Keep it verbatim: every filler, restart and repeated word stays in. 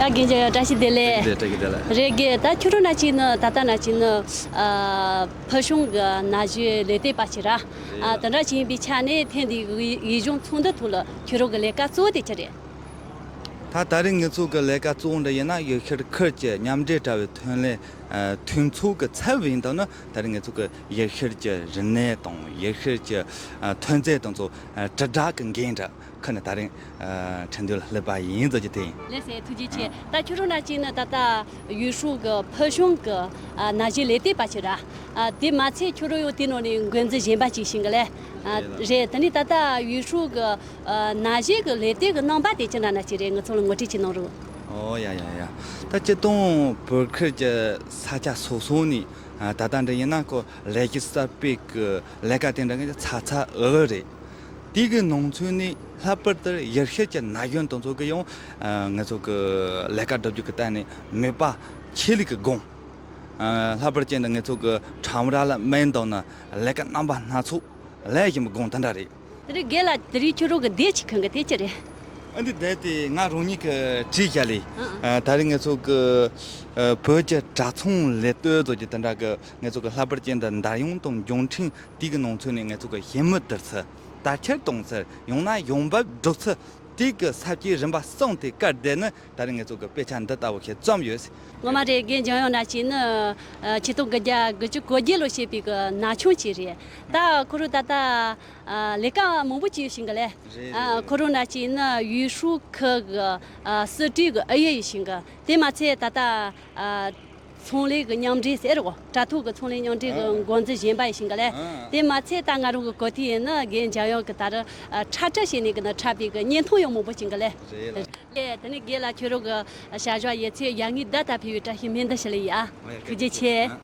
ཡ་རྒན་རྒྱལ་ཡོད། བཀྲ་ཤིས་བདེ་ལེགས། བདེ་ལེགས། བཀྲ་ཤིས་བདེ་ལེགས། རེད། རྒན་ད་ཁྱོད་རང་ན་ཅིག་ནི་ད་ལྟ་ན་ཅིག་ནི་ཨ་ཕུལ་བྱུང་གི་ན་གཞོན་ལས་སྡེ་པ་ཅིག་ར། ཨ་དེ་འདྲ་ཅིག་ཡིན་པའི་ཆ་ནས་ཐེངས་འདིའི་ཡུལ་ལྗོངས་ཚོགས་འདུ་ཐོག་ལ་ཁྱོད་རང་གི་ལས་ཀ་གཙོ་བོ་དེ་ཅི་རེད། ད་ད་རེས་ང་ཚོ་གི་ལས་ཀ་གཙོ་བོ་འདྲ་ཡིན་ན་ཡུལ་ཤུལ་ཁུལ་གྱི་མཉམ་འབྲེལ་དྲ་བའི་ཐོན་ལས་ཨ་མཐུན་ཚོགས་ཀྱི་ཚབ་ཡིན་དང་ན་ད་རེས་ང་ཚོ་གི་ཡུལ་ཤུལ་གྱི་རིག་གནས་དང་ཡུལ་ཤུལ་གྱི་ཨ་ཐོན་རྫས་དང་ཚོ་ཨ་དྲིལ་བསྒྲགས་ཀྱི་འགན་འདྲ་ཁུར་ནས་ད་རེས་ཨ་ཁྲིན་ཏུའུ་ལ་སླེབས་པ་ཡིན་ཟེར་རྒྱུ་དེ་ཡིན། ལགས་སེ། ཐུགས་རྗེ་ཆེ། ད་ཁྱོད་རང་ན་ཅིག་ནི་ད་ལྟ་ཡུས་ཧྲུའུ་གི་ཕུལ་བྱུང་གི་ཨ་ན་གཞོན་ལས་སྡེ་པ་ཅིག་ར། ཨ་དེ་མ་ཚད་ཁྱོད་རང་ཡང་དེ་ནང་ནས་འགོ་འཛིན་གཞོན་པ་ཅིག་ཡིན་གི་ལགས། ཨ་རེད་ལགས། རེད། དེ་ནས་ད་ལྟ་ཡུས་ཧྲུའུ་གི་ཨ་ན་གཞོན་གྱི་ལས་སྡེ་གི་རྣམ་པ་དེ་ཅི་འདྲ་ན་ཅིག་རེད། ང་ཚོ་ལ་ངོ་སྤྲོད་ཅིག་གནང་རོགས། ཨོ་ཡ་ཡ་ཡ། ད་སྤྱིར་བཏང་བོད་ཁུལ་གྱི་ས་ཆ་སོ་སོ་ནས་ཨ་ད་ལྟ་འདྲ་ཡིན་ན་ཁོ་ལས་ཀྱི་གསར་སྤེལ་གྱི་ལས་ཀ་དེ་འདྲ་ངས་ཚ་ཚ་འུར་འུར་རེད། དེ་གི་ནང་ཚུད་ནས་ལྷག་པར་དུ་ཡུལ་ཤུལ་གྱི་ན་གཞོན་དེ་ཚོ་གི་ཡང་ཨ་ང་ཚོ་གི་ལས་ཀ་སྒྲུབ་རྒྱུ་གི་སྟེང་ནས་མོས་པ་ཆེ་ལེགས་ཀྱི་དགོངས། ཨ་ལྷག་པར་ཅན་དུ་ང་ཚོ་གི་ཁྲོམ་ར་ལ་མེད་འདུག་ན་ལས་ཀ་རྣམ་པ་སྣ་ཚོགས་ལས་བཞིན་པའི་དགོངས་དེ་འདྲ་རེད། དེ་རིང་རྒན་ལགས་དེ་རིང་ཁྱོད་རང་གི་སྡེ་གཅིག་ཁང་གི་དེ་ཅི་རེད། ཨ་འདི་སྡེ་དེ་ང་རང་ཉིད་ཀྱིས་བྲིས་བཞག་ལེ། ཨ་ཨ། ད་རེས་ང་ཚོ་གི་ཨ་བོད་ཀྱི་གྲྭ་ཚང་ལས་གཏོད་ཚོ་གི་དེ་འདྲ་གི་ང་ཚོ་གི་ལྷག་པར་ཅན་དུ་འདར་ཡོང་དང་འབྱོར་འཕྲིན་དེ་གི་ནང་ཚུད་ནས་ང་ཚོ་གི་ཞལ་མོལ་བསྡུར་ཚུལ། དར་ཁྱབ་གཏོང་ཚུལ། ཡང་ན་ཡོང་འབབ་སྒྲུབ་ཚུལ། དེ་གི་ས་བཅད་རིམ་པ་གསུམ་དེ་བཀར་བསྡད་ནི་ད་རེས་ང་ཚོ་གི་དཔེ་ཆ་འདི་ལྟ་བུ་ཞིག་བརྩམས་ཡོད། ངོ་མ་རེད། རྒན་འཇམ་དབྱངས་ན་ཅིག་ནི་ཨ་ཆིག་སྟོང་དགུ་བརྒྱ་དགུ་བཅུ་གོ་བརྒྱད་ལོ་བྱས་པའི་གི་ན་ཆུང་ཅིག་རེད། ད་ཁོ་རང་ད་ལྟ་ཨ་ལས་ཀ་མང་པོ་བྱས་ཡོད་བཞིན་གི་ལས། རེད་རེད་ཨ་རེད། ཁོ་རང་ན་ཅིག་ནི་ཡུས་ཧྲུའུ་ཁུལ་གི་ཨ་སྲིད་གྲོས་གི་ཨུ་ཡོན་ཡོད་བཞིན་གི། དེ་མ་ཚད་ད་ལྟ་ཨ་ཚོང་ལས་གི་མཉམ་འབྲེལ་ཟེར་རོ། དྲ་ཐོག་གི་ཚོང་ལས་མཉམ་འབྲེལ་གི་ཨ་འགོ་འཛིན་གཞོན་པ་ཡོད་བཞིན་གི་ལས། ཨ་དེ་མ་ཚད་ད་ང་རང་གི་གོ་ཐོས་ཡིན་ན་རྒན་འཇམ་དབྱངས་གི་ད་རུང་ཨ་ཁྲ་ཁྲ་བྱས་ནས་གི་ན་འཁྲབ་པའི་གི་བརྙན་ཐུང་ཡང་མང་པོ་བྱིན་གི་ལས། རེད་ལགས། ལས་དེ་ནས་རྒན་ལགས་ཁྱོད་རང་གི་ཨ་བྱ་བཞག་ཡོད་ཚད་ཡར་ངོའི་ཟླ་ལྟར་ཕུལ་བའི་བཀྲ་ཤིས་སྨོན་འདུན་ཞུ་ལེ་ཡ། ཨ་ཡ། ཐུགས་རྗེ་ཆེ། ཨ།